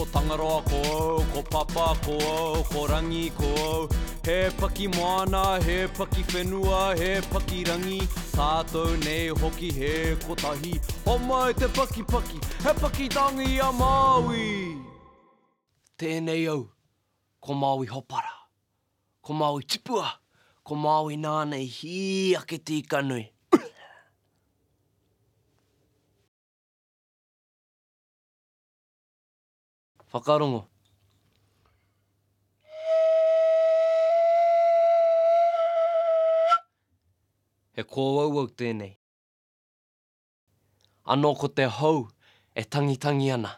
ko Tangaroa ko au, ko Papa ko au, ko Rangi ko au. He paki moana, he paki whenua, he paki rangi, tātou nei hoki he kotahi. Homai te pakipaki, he paki tangi a Māui! Tēnei au, ko Māui Hopara, ko Māui Tipua, ko Māui nāna i hī ake te ika nui. Whakarongo. He kōauau tēnei. Anō ko te hou e tangitangi ana.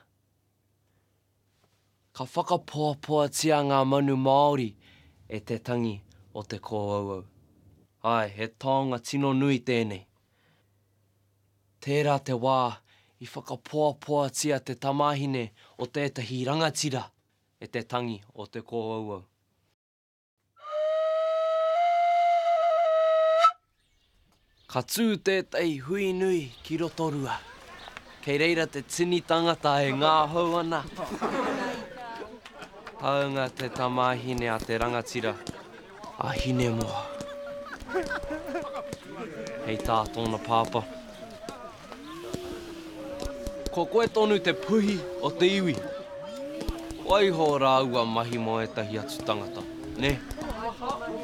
Ka whakapoapoatia ngā manu māori e te tangi o te kōauau. Āe, he taonga tino nui tēnei. Tērā te wā i whakapoapoatia te tamāhine o tētahi rangatira e te tangi o te kōauau. Ka tū tētahi hui nui ki Rotorua. Kei reira te tini tangata e ngahau ana. Hāunga te tamāhine a te rangatira, a Hinemoa. Hei tā tōna pāpā. Ko koe tonu te puhi o te iwi. Waiho rāua mahi mō ētahi atu tangata, nē?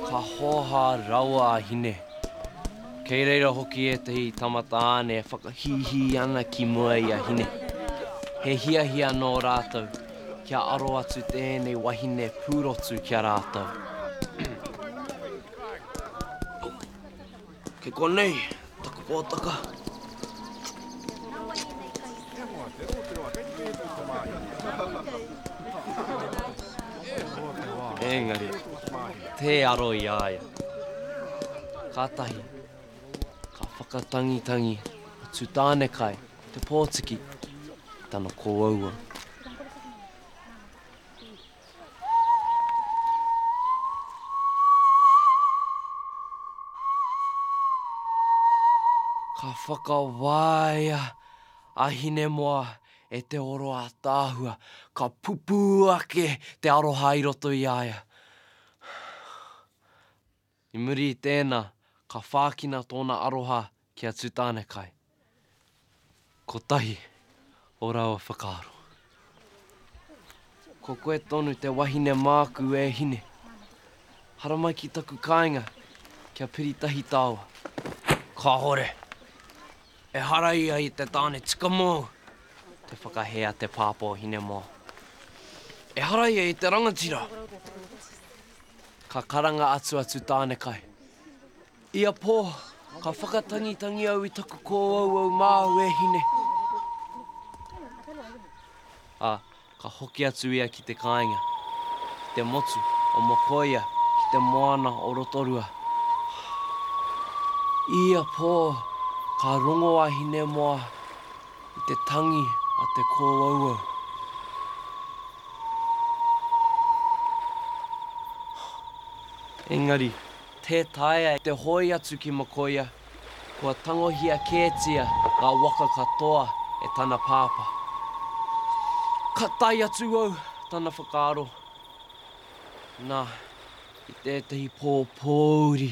Ka hōhā rawa a Hine. Kei reira hoki ētahi tama tāne e whakahīhī ana ki mua i a Hine. He hiahia nō rātou kia aro atu tēnei wahine pūrotu ki a rātou. Kei konei taku pōtaka. Engari, tē aro i a ia. Kātahi, ka whakatangitangi a Tūtānekai, te pōtiki, i tana kōauau. Ka whakawaia a Hinemoa e te oro ātaahua, ka pupū ake te aroha i roto i a ia. I muri i tēnā, ka whākina tōna aroha ki a Tūtānekai. Kotahi o rāua whakaaro. Ko koe tonu te wahine māku e hine. Haramai ki taku kāinga kia piri tahi tāua. Kāore. Ehara ia i te tāne tika mōu, te whakahē a te pāpā o Hinemoa. Ehara ia i te rangatira. Ka karanga atu a Tūtānekai. Ia pō, ka whakatangitangi au i taku kōauau māu e hine. Ā, ka hoki atu ia ki te kāinga, ki te motu o Mokoia, ki te moana o Rotorua. Ia pō, ka rongo a Hinemoa i te tangi a te kōauau. Engari, tē taea te hoe atu ki Mokoia, kua tangohia kētia ngā waka katoa e tana pāpā. Ka tae atu au, tana whakaaro. Nā, i tētahi pō pōuri,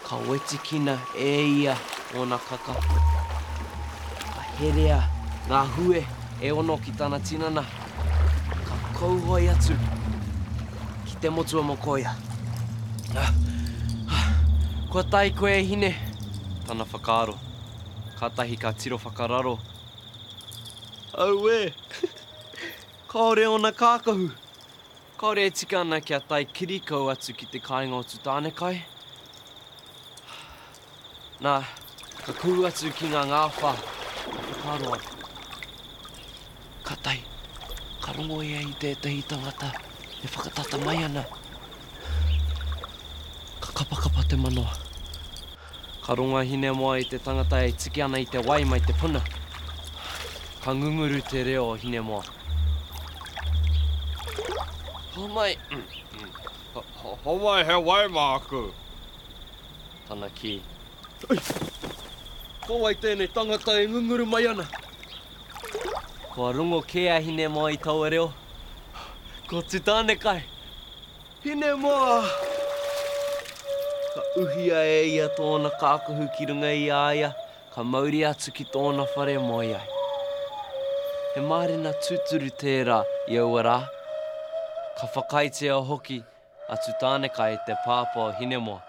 Ka wetikina e ia ōna kaka. Ka herea ngā hue e ono ki tana tinana, ka kauhoe atu ki te motu o Mokoia. Kua tae koe e hine, tana whakaaro. Kātahi ka tiro whakararo. Auē! Kāore ōna kākahu! Kāore e tika ana kia tae kiri kau atu ki te kāinga o Tūtānekai. Nā, ka kuhu atu ki ngā ngāwhā, ka whakaaro ai. Kātahi, ka rongo ia i tētahi tangata e whakatata mai ana. Ka kapakapa te manawa. Ka rongo a Hinemoa i te tangata e tiki ana i te wai mai te puna. Ka ngunguru te reo o Hinemoa. Homai, homai he wai māku. Tana kī. Ko wai tēnei tangata e ngunguru mai ana? Kua rongo kē a Hinemoa i taua reo. Ko Tūtānekai! Hinemoa! Ka uhia e ia tōna kākahu ki runga i a ia, ka mauria atu ki tōna whare moe ai. He mārena tūturu tērā i aua rā. Ka whakaaetia hoki a Tūtānekai te pāpā o Hinemoa.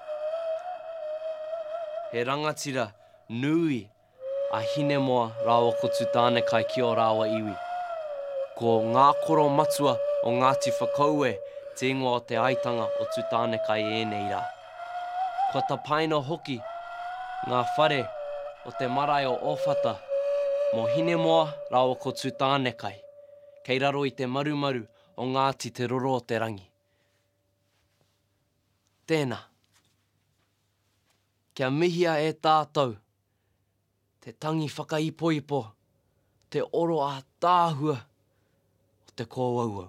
He rangatira nui a Hinemoa rāua ko Tūtānekai ki ō rāua iwi. Ko Ngā Koro Matua o Ngāti Whakaue te ingoa o te aitanga o Tūtānekai i ēnei rā. Kua tapaina hoki ngā whare o te marae o Ōwhata mō Hinemoa rāua ko Tūtānekai, kei raro i te marumaru o Ngāti Te Roro-o-te-rangi. Tēnā. Kia mihia e tātou te tangi whakaipoipo, te oro ātaahua o te kōauau.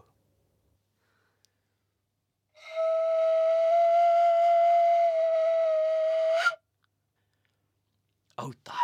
Autaia.